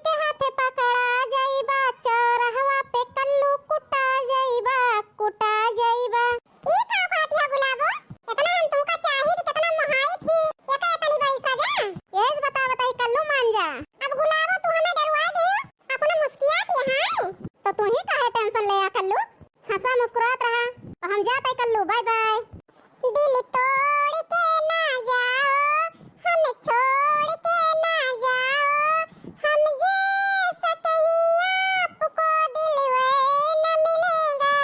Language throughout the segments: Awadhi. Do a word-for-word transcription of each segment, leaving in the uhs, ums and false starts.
के हाथे पकड़ा जाइबा, चौरहवा पे कल्लू कुटा जाइबा, कुटा जाइबा। ई का कहत हिया गुलाबो? एतना हम तुमका चाही कि केतना मोहाई थी, एका एतनी बड़ी सजा। यही से बता बताई कल्लू मान जा। अब गुलाबो तू हमें डरवाए दे, अपना मुस्कियात यहाँ। तो तू ही काहे tension ले आ कल्लू? हंसा मुस्कुरात रहा। तो हम जात है कल्लू, bye bye। दिल तोड़ के ना जाओ, हमें छोड़ के ना जाओ, हम जैसा कहीं आपको दिल वे न मिलेगा,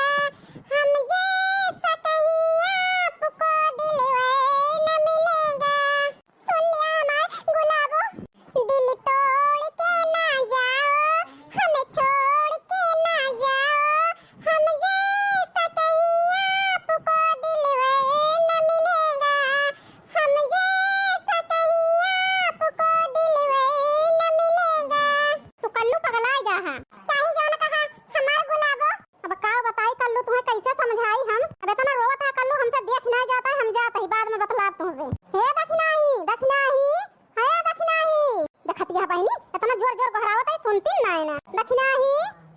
हम जैसा कहीं आपको दिल वे न मिलेगा। सुन लिया हमार गुलाबो, दिल तोड़ के ना जाओ, हमें छोड़ के ना जाओ, हम जैसा कहीं आपको दिल वे न मिलेगा, हम जैसा कहीं आपको दिल वे न मिलेगा। तू कल्लू पगला गया है, चाहे जौन कहा हमार गुलाबो। अब का बताई कल्लू, तुहे कैसे समझाई हम? अब इतना रोवत है कल्लू, हमसे देख नहीं जाता है, हम जात ही, बाद में बतलाब तुहसे। हे दखिनाही, दखिनाही, हे दखिनाही। देखत यह बहिनी, इतना जोर जोर गोहरावत है, सुनती ना है ना। दखिनाही,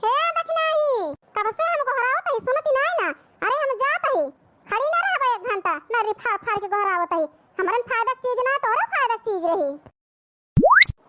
हे दखिनाही, कब से हम गोहरावत है, सुनती ना है ना। अरे हम जात ही, खड़ी ना रहबे एक घंटा, नर्री फाड़ फाड़ के गोहरावत है। हमरन फायदा के चीज ना, तोहरे फायदा के चीज रही।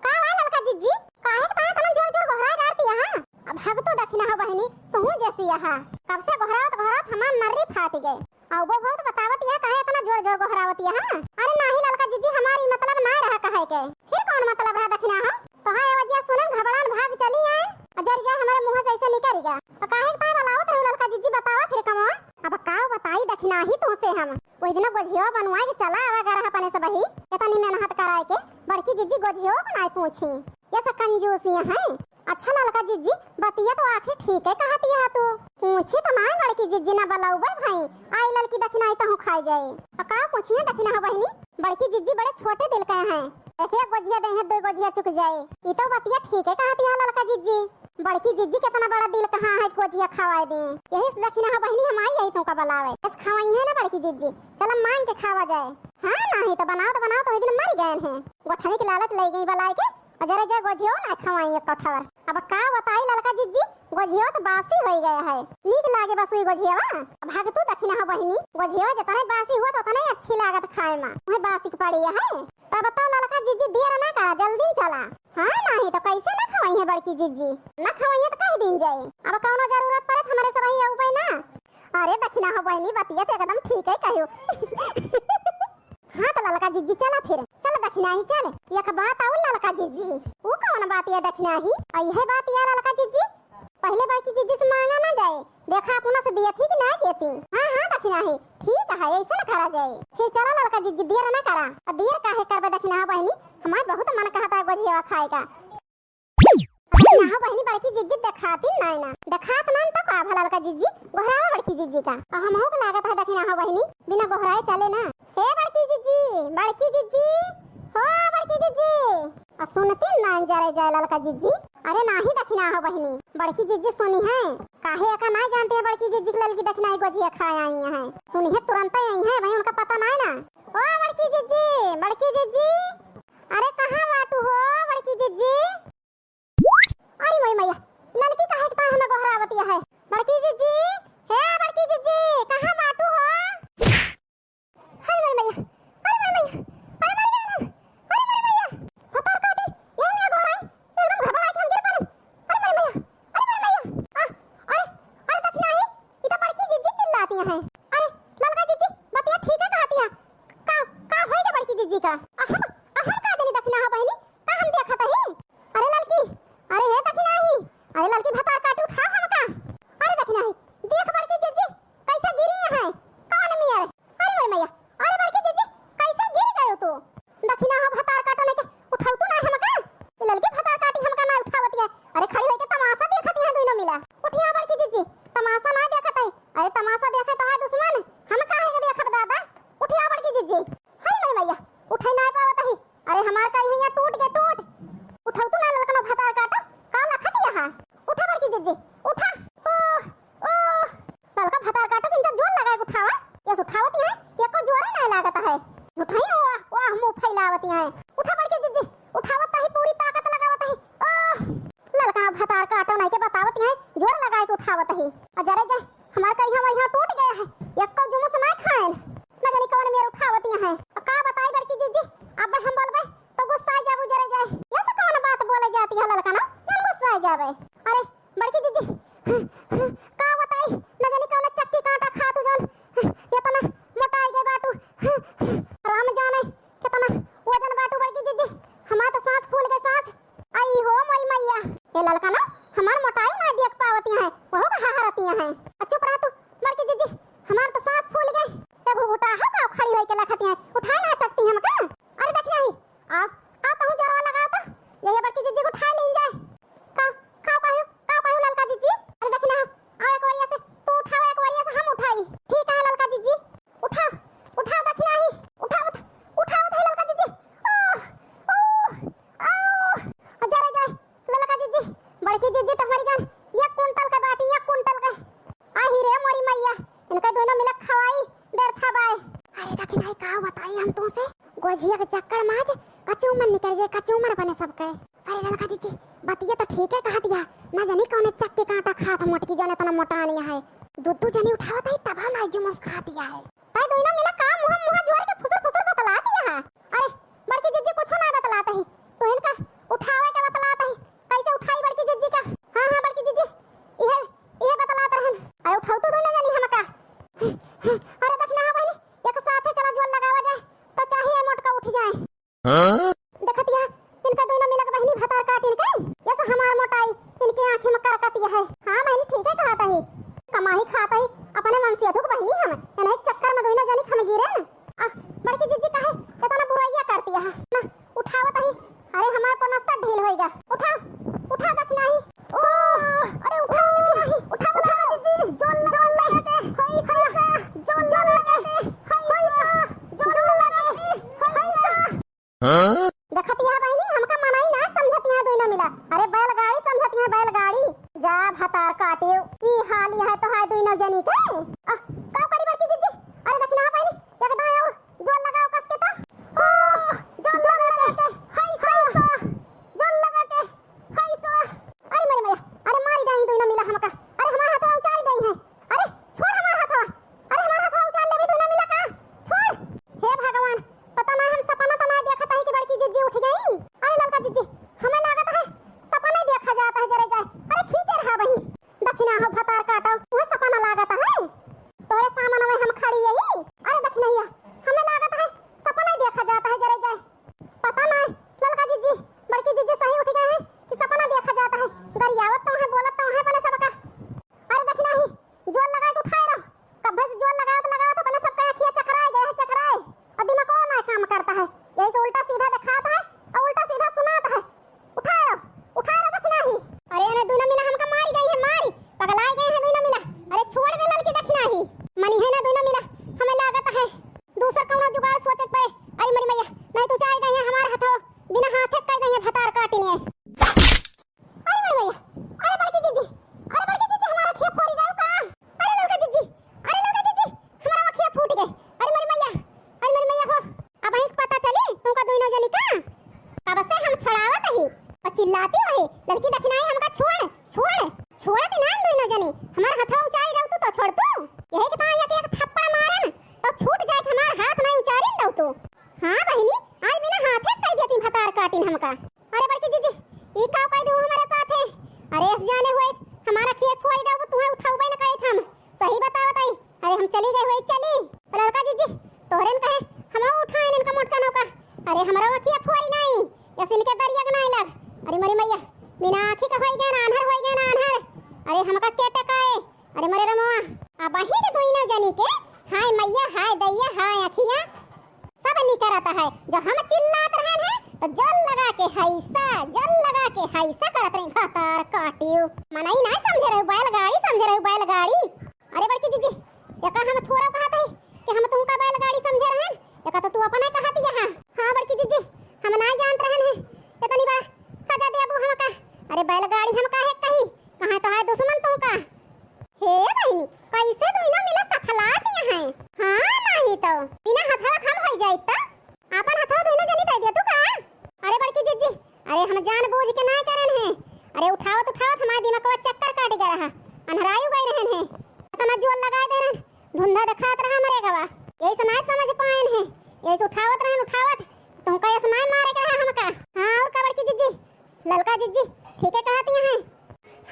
का हुआ ललका जिज्जी? काहे के ताईं इतना जोर जोर गोहराए डारती यहाँ? अब हग तो दखिना हो बहिनी, तुहू जैसी यहाँ। कब से गोहरावत गोहरावत हमार नर्री फाट गए। अउबो बहुत बतावत यहाँ, काहे इतना जोर जोर गोहरावत यहाँ? अरे नाही ललका जिज्जी, हमारी मतलब ना रहा कहे के। फिर कौन मतलब रहा दखिना हो? तो हाँ, ये वजह सुनन घबरान भाग चली आए, और जर जाए हमारे मुँह से ऐसे निकल गया। तो काहे के ताईं बलावत रहू ललका जिज्जी, बतावा फिर कमवा। अब का बताई दखिनाही तुहसे हम। वही दिन गोझियो बनवाए के चला आवा गरह अपने से बही, इतनी मेहनत कराए के, बड़की जिज्जी गोझियो को नाई पूछी। ये सब कंजूसी हैं। अच्छा ललका जिज्जी, बतिया तो आखिर ठीक है कहती है तू। पूछी तो नाई बड़की जिज्जी ना बलौबे भाई, आई ललकी दखिनाई तहूँ खाई जाए। तो का पूछिए दखिना हो बहिनी, बड़की जिज्जी बड़े छोटे दिल के हैं, एक एक गोझिया दे हैं, दो गोझिया चुक जाए। ई तो बतिया ठीक है कहती है ललका जिज्जी। बड़की जिज्जी कितना बड़ा दिल कहाँ है, गोझिया खवाए दे। यही से दखिना हो बहिनी, हम आई यही तुमका बलावे। बस खवाई है ना बड़की जिज्जी, चल मांग के खावा जाए। हाँ नाही तो बनाओ तो बनाओ तो वही दिन मर गए हैं। गोठनी के लालच ले गई बलाए के, और जरा जा गोझियो ना खवाई एक कठवर। अब का बताई ललका जिज्जी, गोझियो तो बासी हो गया है। नीक लागे बस वही गोझियावा। अब भाग तू दखिना हो बहिनी, गोझियावा जितने बासी हुआ तो उतने अच्छी लागत खाए में। वही बासी के पड़ी है। तब तो ललका जिज्जी देर ना करा, जल्दी चला। हाँ, नाही तो कैसे ना खवाई है बड़की जिज्जी? ना खवाई है तो कह दीन जाए। अब कौनो जरूरत पड़े तो हमारे सब ही अउबे ना। अरे दखिना हो बहिनी, बतिया तो एकदम ठीक है कहो। हाँ तो ललका जिज्जी चला फिर, चल दखिनाही चल। एक बात और ललका जिज्जी। वो कौन बात है दखिनाही? और यह बात है ललका जिज्जी, पहले बड़की जिज्जी से मांगा ना जाए, देखा अपना से दियत ही कि ना देती। हाँ हाँ दखिनाही, ठीक है, ऐसा ना करा जाए। फिर चला ललका जिज्जी, देर ना करा। अब देर काहे करबे दखिना बहिनी, हमार बहुत मन कहता है गोझिया खाए का। दखिना बहिनी बड़की जिज्जी देखाती ना ना, देखात ना तो का भला ललका जिज्जी, गोहरावा बड़की जिज्जी का। और हमहू को लागत है दखिना बहिनी, बिना गोहराए चले ना। हे बड़की जिज्जी, बड़की जिज्जी, हो बड़की जिज्जी। आ सुनती ना जरे जाए ललका जिज्जी। अरे नाही दखिना हो बहिनी, बड़की जिज्जी सुनी है। काहे एका नाही जानते हैं बड़की जिज्जी के ललकी दखिनाही गोझिया खाए आई हैं। सुनी है तुरंत आई हैं भाई, उनका पता नाही ना। ओ बड़की जिज्जी, बड़की जिज्जी, अरे कहाँ बाटू हो बड़की जिज्जी? अरे मोरी मैया, ललकी काहे के ताईं हमें गोहरावतिया है? बड़की जिज्जी, हे बड़की जिज्जी, कहाँ बाटू हो? अरे मोरी मैया, अरे मोरी मैया, अरे मोरी मैया, अरे मोरी मैया। भतार काटी, यही में गोहराई, एकदम घबराई के हम गिर पड़े। अरे मोरी मैया, अरे मोरी मैया, आ, अरे, अरे दखिनाही, ई तो बड़की जिज्जी चिल्लाती हैं। अरे, ललका जिज्जी, बतिया ठीक है कहती है। का, का होई गे बड़की जिज्जी का? अहम, अहम का जनी दखिना हो बहिनी, का हम देखत ही? अरे ललकी, अरे हे दखिनाही, अरे ललकी भतार काटी उठाओ हमका। अरे दखिनाही, देख बड़की जिज्जी, कैसे गिरी हैं, कौन मियर? अरे मोर मैया, अरे बड़की जिज्जी, कैसे गिर गयो तू? दखिना हो भतार काटो नहीं के, उठाऊ तू ना हमका? ये ललकी भतार काटी हमका ना उठावती है। अरे खड़ी होके तमाशा देखती हैं दोनों मिला। उठिया बड़की जिज्जी, तमाशा ना देखत है। अरे तमाशा देखे तो है दुश्मन, हम काहे के देखब दादा? उठिया बड़की जिज्जी। हाय मोर मैया, उठे ना पावत ही। अरे हमार करिहैया टूट गे टूट। उठऊ तू ना ललकनो भतार काटो, का लखत यहाँ? उठा बड़की जिज्जी, उठा। ओह, ओह, ललका भतार काटो, किंचा जोर लगाए उठावा। यस उठावत यहाँ, एको जोरे ना लागत है। उठाई, वाह, वाह, मुँह फैलावत यहाँ। उठा बड़की जिज्जी, उठावत ही पूरी ताकत लगावत ही। ओह, तार काटो नाहीं के बतावत हैं, जोर लगाए के उठावत ही। अ जरे जाए, हमार करिहा वरिहा टूट गया है, एक्को जुमुस नाहीं खाएन। न जानी कौन मेर उठावत हैं। अ का बताई बड़की जिज्जी, अब हम बोलबे तो गुस्सा जाबू जरे जाए। ये से कौन बात बोले जाती है ललका ना, मन गुस्सा जाबे। अरे बड़की जिज्जी, का बताई, न जानी कौन चक्की कांटा खातू जौन एतना मोटाई गए बाटू। राम जाने केतना वजन बाटू बड़की जिज्जी, हमार तो सांस फूल गए सांस। आई हो मोरी मैया, ए ललका ना हमार मोटाई ना देख पावती हैं, वहू का हहरती हैं। अ चुप रह तू बड़की जिज्जी, हमार तो सांस फूल गए। तब उठा है का खड़ी होई के लखती हैं, उठाए ना सकती हम का? अरे दखिना ही, आओ, आओ तहूँ जोरवा लगाओ तो, यही बड़की जिज्जी को उठाए लीन जाए। का, का कहू, का कहू ललका जिज्जी? अरे दखिना हो, आओ एक वरिया से तू उठाओ, एक वरिया से हम उठाई। ठीक है ललका जिज्जी, उठाओ, उठाओ दखिना ही, उठाओ, उठाओ तो ललका जिज्जी। ओह, ओह, ओह, जरे जाए, ललका जिज्जी, बड़की जिज्जी तो हमारी जान, एक कुंटल का बाटी, एक कुंटल का। आही रे मोरी मैया, इनका दोनों मिला खवाई व्यर्था बाय। अरे दखिना ही का बताई हम तुमसे, गोझिया के चक्कर माज कचूमर निकल जाए, कचूमर बने सबके। अरे ललका जिज्जी, बतिया तो ठीक है कहा दिया, ना जानी कौन चक्की कांटा खात मोटकी जौन इतना मोटानी है। दू दू जनी उठावत है तब ना जुमस खा दिया है। तै दोनों मिला का मुंह मुंह जोर के फुसुर फुसुर बतलात है? अरे बड़की जिज्जी कुछ ना बतलात ही, तू इनका उठावे के बतलात ही। कैसे उठाई बड़की जिज्जी का? हाँ हाँ बड़की जिज्जी, इहे इहे बतलात रहन। अरे उठाऊ तू दोनों जनी हमका। अरे दखिना हो बहिनी, एक साथे चला जोर लगावा जाए तो चाहे मोटका उठ जाए। हाँ? देखतिया, इनका दोनों मिलक बहिनी भतार काटिन के, ये तो हमार मोटाई इनके आँखी में करकतिया है। हाँ बहिनी, ठीक है कहत ही, कमाही खात ही, अपने मन से अधुक बहिनी हम, इन्हें चक्कर में दोनों जनी हम गिरे न। आ, बड़की जिज्जी काहे इतना बुराइया करती है ना, उठावत ही, अरे हमार पनस्तर ढील होइगा, उठा, उठा दखिना ही। ओ, अरे उठा दखिना ही, उठा बोला जिज्जी, जोर लगा के, होई सा, जोर लगा के, होई सा, जोर लगा के, होई सा। हाँ? देखत यहाँ बहिनी, हमका मनई ना समझत यहाँ दुइनो मिला। अरे बैलगाड़ी समझत यहाँ, बैलगाड़ी। जा भतार काटियो, ई हाल यहाँ तो है दुइनो जनी के। आ, का करी बड़की जिज्जी? अरे दखिना बहिनी, एक दाएं और जोर लगाओ कस के तो। ओ, जोर लगा के, हाय सा, जोर लगा के, हाय सा। अरे मोरे मैया, अरे मारी डाई दुइनो मिला हमका। अरे हमार हथवा उचारी डाई है। अरे छोड़ हमार हथवा। अरे हमार हथवा उचार लेबी दुइनो मिला का? छोड़। हे भगवान, पता ना हम सपना तो ना देखत है कि बड़की जिज्जी उठ गई। अरे ललका जिज्जी, हमें लागत है सपना ही देखा जाता है जरे जाए। अरे खींचे रहा वही। दखिना हो भतार काटो, वह सपना लागत है। तोरे सामने में हम खड़ी यही। अरे दखिनैया, हमें लागत है सपना ही देखा जाता है जरे जाए। पता ना ललका जिज्जी, बड़की जिज्जी सही उठ गए हैं कि सपना देखा जाता है। गरियावत तो है, बोलत तो है अपने सबका। अरे दखिना ही, जोर लगा के उठाए रहो। कब्बे से जोर लगावत लगावत अपने सबका अखिया चकराए गए है, चकराए। और दिमाग और ना काम करता है, यही से उल्टा सीधा दिखाता है और उल्टा सीधा सुनाता है। उठाए रहो, उठाए रहो दखिना ही। अरे अरे दुइनो मिला हमका मारी गई है, मारी पगलाए गए हैं दुइनो मिला। अरे छोड़ दे ललकी दखिना ही, मनी है ना दुइनो मिला, हमें लागत है दूसर कौनो जुगाड़ सोचे के पड़े। अरे मरी मैया, नहीं तो चाहे गई है हमार हथो बिना हाथे कह गई है भतार काटिन। अरे मोरे मैया, अरे बड़की जिज्जी, अरे बड़की जिज्जी, हमार अखिया फोड़ी गयो का? अरे ललका जिज्जी, अरे ललका जिज्जी, हमार अखिया फूट गए। अरे मोरे मैया, अरे मोरे मैया हो, अब एक पता चली तुमका दुइनो जनी का। कब से हम छुड़ावत ही और चिल्लाती रही, ललकी दखिनाई हमका छोड़, छोड़, छोड़ दी ना दुइनो जनी, हमार हथवा उचाई रहू तू तो छोड़ तू। यही के ताई एक, एक थप्पड़ मारन तो छूट जाए कि हमार हाथ नहीं उचारिन रहू तू। हाँ बहिनी, आज बिना हाथे कह देती भतार काटिन हमका। अरे बड़की जिज्जी, ई का कह दू हमारे साथे? अरे ऐस जाने हुए, हमारा खेत फोड़ी डाउ, तुम्हें उठाऊ न कहे हम। सही बताओ ताई, अरे हम चली गए हुए, चली। ललका जिज्जी, तोहरेन कहे, हम उठाए इनका मोटका नौका। अरे हमरा अखिया फोड़ी नहीं, ऐसे इनके दरिया के नहीं लग। अरे मरी मैया, बिना आँखी का होई गए ना आन्हर, होई गए ना आन्हर। अरे हमका के टकाए, अरे मोरे रमवा, अबही के दुइनो जनी के, हाय मैया, हाय दैया, हाय अखिया, सब निकरत है। जो हम चिल्लात रहन है, तो जोर लगा के हैसा, जोर लगा के हैसा करत रही, भतार काटियो। मनई ना समझे रहू, बैलगाड़ी समझे रहू, बैलगाड़ी। अरे बड़की जिज्जी, एका हम थोड़ा कहत है कि हम तुमका बैलगाड़ी समझे रहन, एका तो तू अपने कहत यहाँ। हाँ बड़की जिज्जी, हम ना जानत रहन है, इतनी बड़ा सजा देबू हमका। अरे बैलगाड़ी हम काहे कही, कहाँ तो है दुश्मन तुमका। हे बहिनी, कैसे दुइनो मिला सफलात यहाँ? हाँ, नहीं तो बिना हथवा हम होई जाइत त आपन हथवा दुइनो जनी दे दिया तू का? अरे बड़की जिज्जी, अरे हम जानबूझ के ना करन है, अरे उठावत उठावत हमार दिमगवा चक्कर काट गए रहा, अन्हरायु गए रहन है, इतना जोर लगाए दे रहन, धुंधा देखात रहा हमरे गवा, यही से नाहीं समझ पाएन है, यही से उठावत रहन उठावत, तुमका यस नाहीं मारे के रहा हमका। हाँ और का बड़की जिज्जी, ललका जिज्जी, ठीक है कहती हैं।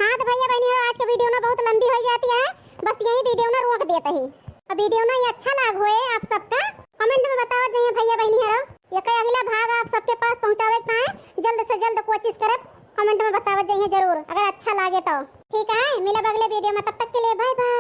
हाँ तो भैया बहनी हो, आज के वीडियो ना बहुत लंबी हो जाती है, बस यही वीडियो ना रोक देते ही। अब वीडियो ना ये अच्छा लाग होए आप सबका, कमेंट में बतावत जाइए भैया बहनी हरो, ये का अगला भाग आप सबके पास पहुँचावे का है, जल्द से जल्द कोशिश करब, कमेंट में बतावत जाइए जरूर अगर अच्छा लागे तो। ठीक है, मिलब अगले वीडियो में, तब तक के लिए बाय बाय।